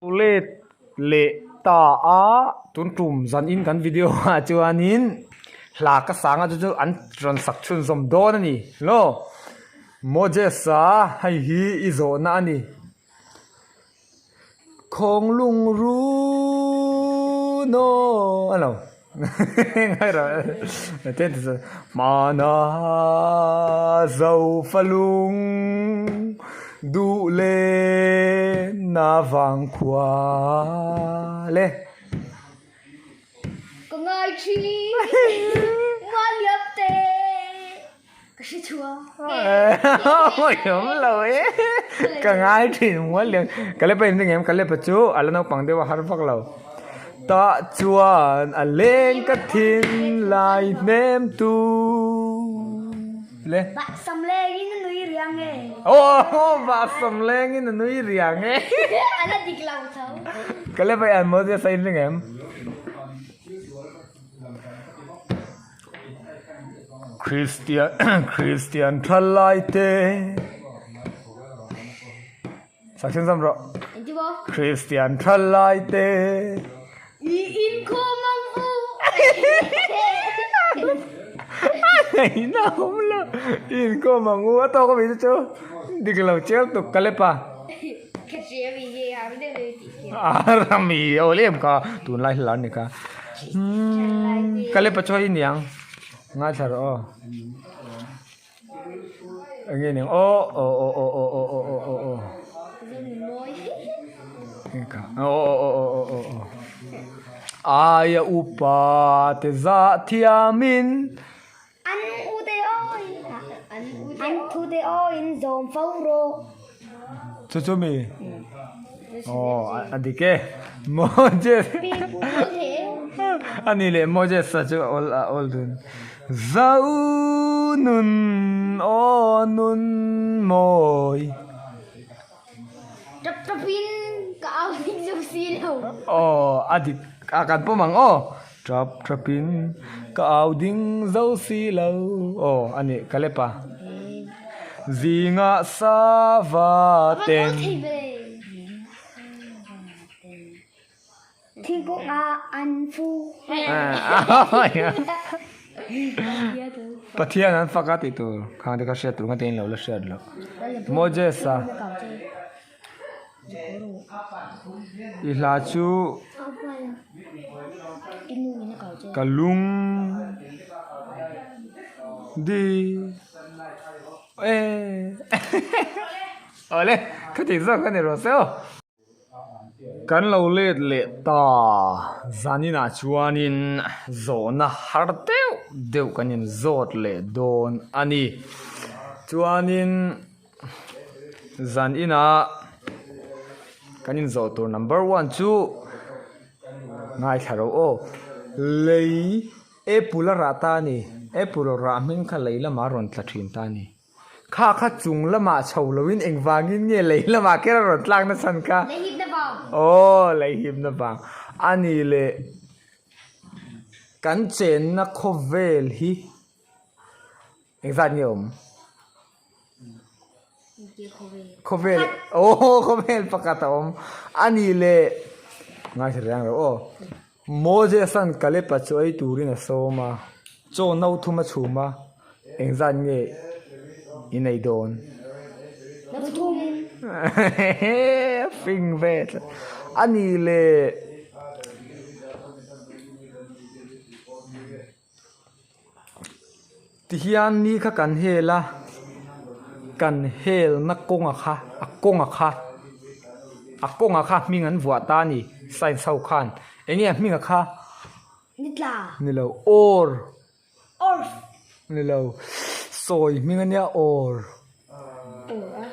Let leh ta a, tun tum zan in kan video ah chuanin hla ka sang a chu chu an rawn sak chhunzawm dawn a ni hlaw. Moses a hei hi i zawhna a ni. Khawng lungrun aw a lo ngai rawh Hmana zo falung duh lenna vang khua le. Ka ngai thin Mualiam te. Ka hre chhuak Awm lo e ka ngai thin mual lian ka lepa in ring em ka lepa chu a la naupang deuh a har vak lo tah chuan a leng ka thin lai hnem tu le Bahsam leng in a nui riang e Aw bahsam leng in a nui riang e A la dik lo tho Ka lepa i an Moses a in ring em. Kristian Kristian thalai te Sakhin zam rawh Kristian thalai te I inkhawm ang u Ngaihna awm lo I inkhawm ang u a tawk a mi te chu dik lo chiang tuk ka lep a Rami aw lem kha tunlai hla ni kha Ka lepa chu hei niang ngaithla rawh aw eng nge niang aw aw aw aw aw aw aw aw aw aw aw aw aw aw aw aw aw aia upa te zah thiamin An u te awi an thu te awiin zawm fo rawh. Chu chu mi? Aw a dik e. Moses a ni leh Moses a chu a awl a awl dun. Zo nun aw nun mawi. Tap tapin ka au ding zo si lo. Aw a dik a kan pawm ang aw. Tap tapin ka au ding zo si lo. Aw a nih ka lep a. Zingah sava ten. Thingkung ah an fu. Pathian an fak a tih tur khang te kha hriat tur ngate in lo la hriat loh. Moses a i hla chu ka lung di e awle khati zawk a ni rawh se aw. Kan lo let leh ta zaninah chuanin zawhna har deuh deuh kan inzawt leh dawn a ni. Chuanin zaninah kan inzawh tur number one chu ngaithla ro aw. Lei apple a rah ta a ni. Apple rah hming kha lei lamah a rawn tla thin ta a ni. Kha kha chung lamah chho loin engvangin nge lei lamah kher a rawn tlak na chhan kha? Lei hipna vang. Aw, lei hipna vang. A ni le, kan chenna khawvel hi engzat nge awm? Khawvel, aw khawvel pakhat a awm. A ni le, ngaithla reng reuh aw. Moses-a'n Kalep-a chu ei turin a sawm a, chaw no thum a chhum a, engzat nge i nei dawn? No thum. Fing ve tlat. A ni le. Tihian ni kha kan hel a, kan helna kawnga kha a kawnga kha a kawnga kha hming an vuah ta a ni science ho khan eng nge a hminga kha Ni tla ni lo or Earth ni lo sawi hming a nia or Or a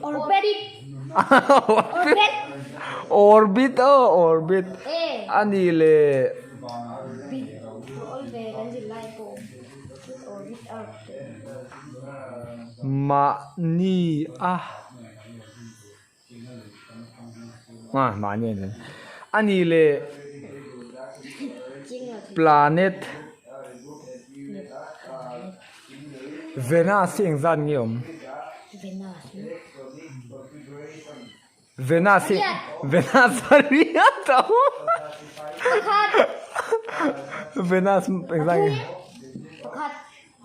Or Orbit Orbit Orbit aw orbit a ni le Mahni a Ah mahni a ni a ni le Planet Venus hi engzat nge awm? Venus hi Venus pariat a awm. Pakhat. Venus engzah nge? Pakhat.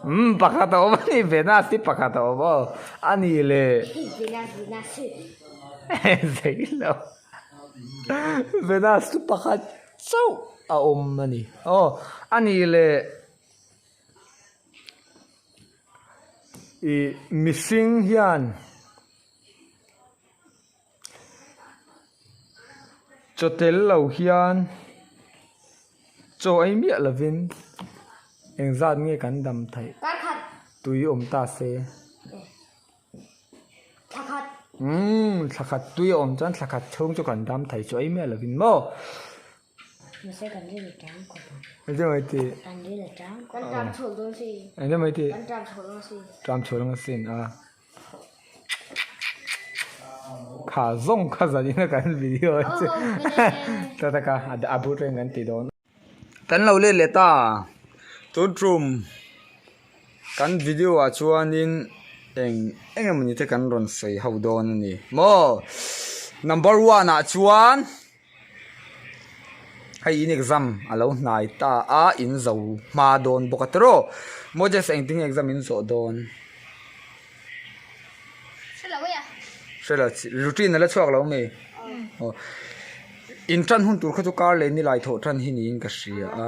Umm pakhat a awm a ni Venus hi pakhat a awm aw. A ni le. Venus Venus hi. Zei lo. Venus chu pakhat chauh a awm a ni. Aw a ni le. Ih mihring hian. Chaw tel lo hian chaw ei miah lovin engzat nge kan dam theih tui awm ta se umm thla khat tui a awm chuan thla khat chhung chu kan dam thei chaw ei miah lovin maw. Engemaw i tih ṭam chhuah dawn sin a. Kha zawng kha zan in a kan video chu ta taka a but reng kan ti dawn. Kan lo let leh ta tun tum kan video ah chuanin eng eng emawni te kan rawn sawi ho dawn a ni maw number one ah chuan hei in exam a lo hnai ta a in zo hma dawn bawk a tiraw Moses engtin nge exam in zawh dawn hrelo routine a la chhuak lo ami aw in tan hun tur kha chu kar leh nilai thawh tan hi niin ka hria a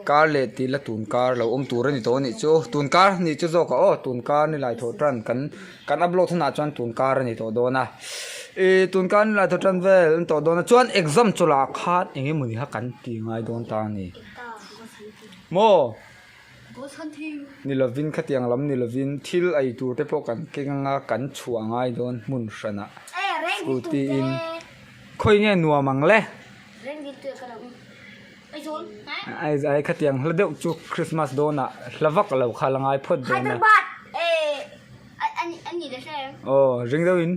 kar leh tih la tun kar lo awm tur a ni tawh a nih chu tun kar nih chu zawk a aw tun kar nilai thawh tan kan Kan upload hunah chuan tun kar a ni tawh dawn a, ih tun kar ni lai tawh tan vel a ni tawh dawn a, chuan exam chawlh ah khan eng emaw ni kha kan ti ngai dawn ta a ni. Maw? Ni lovin khatiang lam ni lovin thil ei tur te pawh kan keng anga kan chhuah ngai dawn hmun hranah scooty in khawi nge nuam ang le? Ai khatiang hla deuh chu Christmas dawnah hla vak lo kha la ngai phawt dawn a. Aw ring deuh in.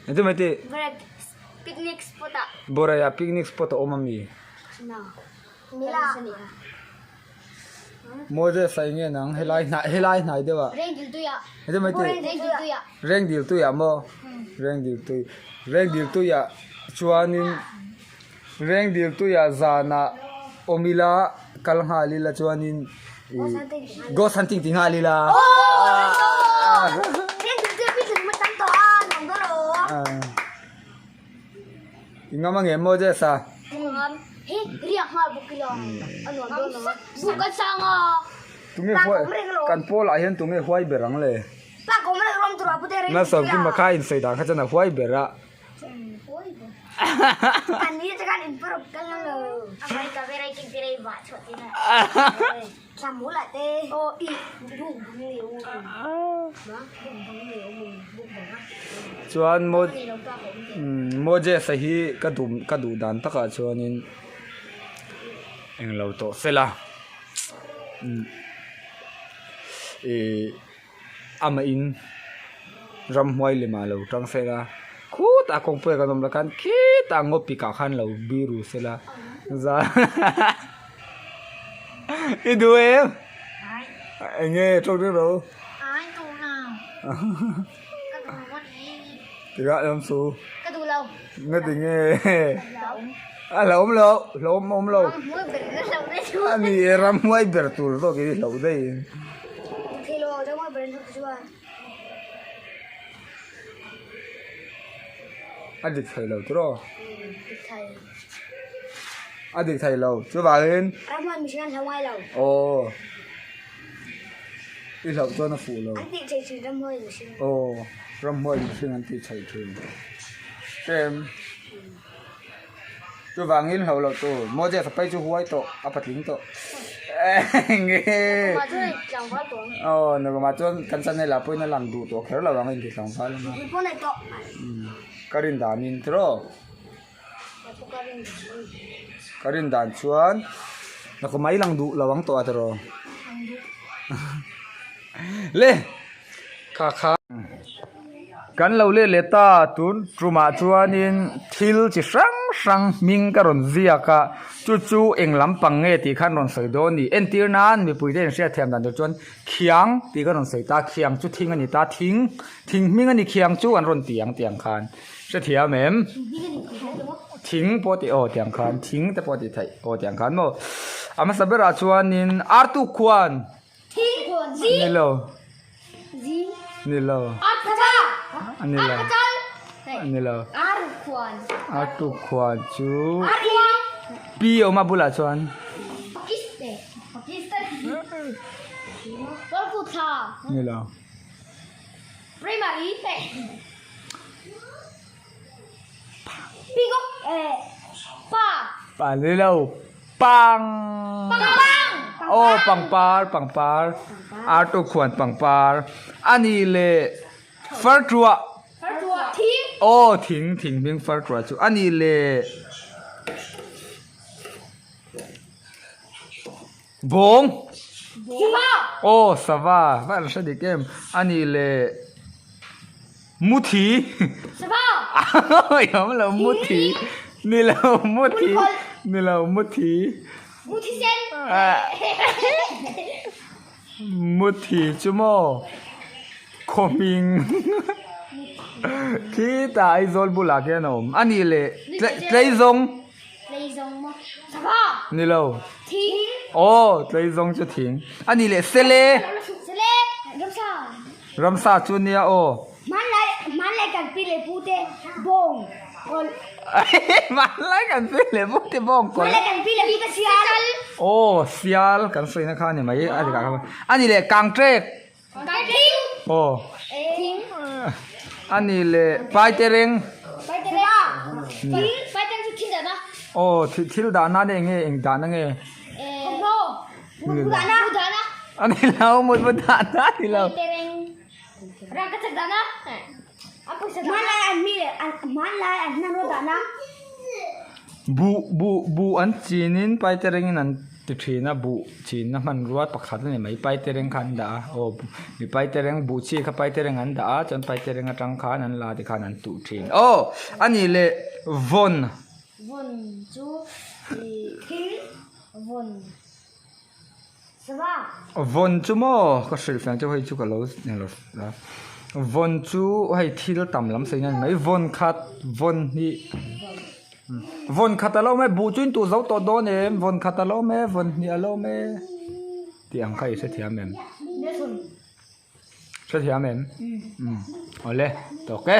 Engtin mai tih? Borai ah picnic spot a awm ami? Moses a enge nang helai hnai helai hnai deuh ah engtin mai tih Rengdil tuiah maw Rengdil tui Rengdil tuiah chuanin Rengdil tuiah zanah awm ila kal nghal ila chuanin ih ghost hunting ti nghal ila I ngam ange Moses a? Tunge huai kan pawl ah hian tunge huai ber ang le? Malsawm Kima kha insawi dan kha chuan a huai ber a. Chuan Mo Moses-a hi ka duh ka duh dan takah chuanin englo tawh fel a ih amah in ramhuai lemah lo tang fel a khutah kawngpui ah kan awm la khan khitah ngaw pikah khan lo biru sela za i duh em eng nge tawk deuh ro tikah awm su nga ti nge a hlauhawm lo hlauhawm awm lo a ni e ramhuai ber tur zawk in i hlauh daih in. A dik thei lo tiraw? A dik thei lo chuvangin aw i hlauh chuan a fuh lo aw ramhuai mihring an tih chheih thin tlem Chuvangin hlauh loh tur Moses a phei chu huai tawh a patling tawh enge aw nakumah chuan kan channel ah pawhin a lang duh tawh kher lo ang a inti tlangval a ka rin danin tiraw ka rin dan chuan nakumah i lang duh lo ang tawh a tiraw le kha kha. Kan lo let leh ta tun tumah chuanin thil chi hrang. hrang hming ka rawn ziak a, chu chu eng lampang nge tih khan rawn sawi dawn a ni. Entir nan mipuite inhriat thiam dan tur chuan khiang tih ka rawn sawi ta, khiang chu thing a ni ta, thing thing hming a ni khiang chu an rawn ti ang tih ang khan hrethiam em? Thing pawh tih aw tih ang khan thing te pawh tih theih aw tih ang khan maw. A hmasa berah chuanin artuk khuan. Ni lo. Ni lo. Ni lo. Ni lo. Artuk khuan chu pi a awm a bulah chuan. Ni lo. Pa ni lo. Pang. Aw pangpar pangpar artuk khuan pangpar a ni leh farṭuah aw thing thing hming farṭuah chu a ni leh bawng aw sava va an hre dik em a ni leh. Muthi Awm lo muthi Ni lo muthi Ni lo muthi Muthi chu maw Khawhming Khitah Aizawl bulah khian a awm a nih leh Tleizawng Ni lo Aw Tleizawng chu thing a nih leh Sele Ramsa chu nia aw. Hmanlai hmanlai kan pi leh pu te bawng kawlh. Hmanlai kan pi leh pu te bawng kawlh. Hmanlai kan pi leh pu te sial. Aw sial kan sawina kha a ni mai a dik ah khan. A ni leh kangtrek. Kangtrek. Aw. Thing. A ni leh paitereng. Paitereng. Thing paitereng chu thil dahna. Aw thil dahna eng nge eng dahna nge? Thawmhnaw. A ni lo mut dahna a ni lo. Buh buh buh an chinin paiterengin an ti thin a buh chinna hmanrua pakhat a ni mai paitereng kha an dah a aw mi paitereng buh chi kha paitereng an dah a chuan paitereng atang khan an la tikhan an tuh thin aw a nih leh vawn. Vawn chu thil vawn. Vawn chu maw ka hrilh fiang chu hei chu ka lo vawn chu hei thil tam lam sawi na ni mai vawn khat vawn hnih vawn khat a lo awm e buh chu in tuh zo tawh dawn em vawn khat a lo awm e vawn hnih a lo awm e tih ang kha i hrethiam em hrethiam em awle tawk e.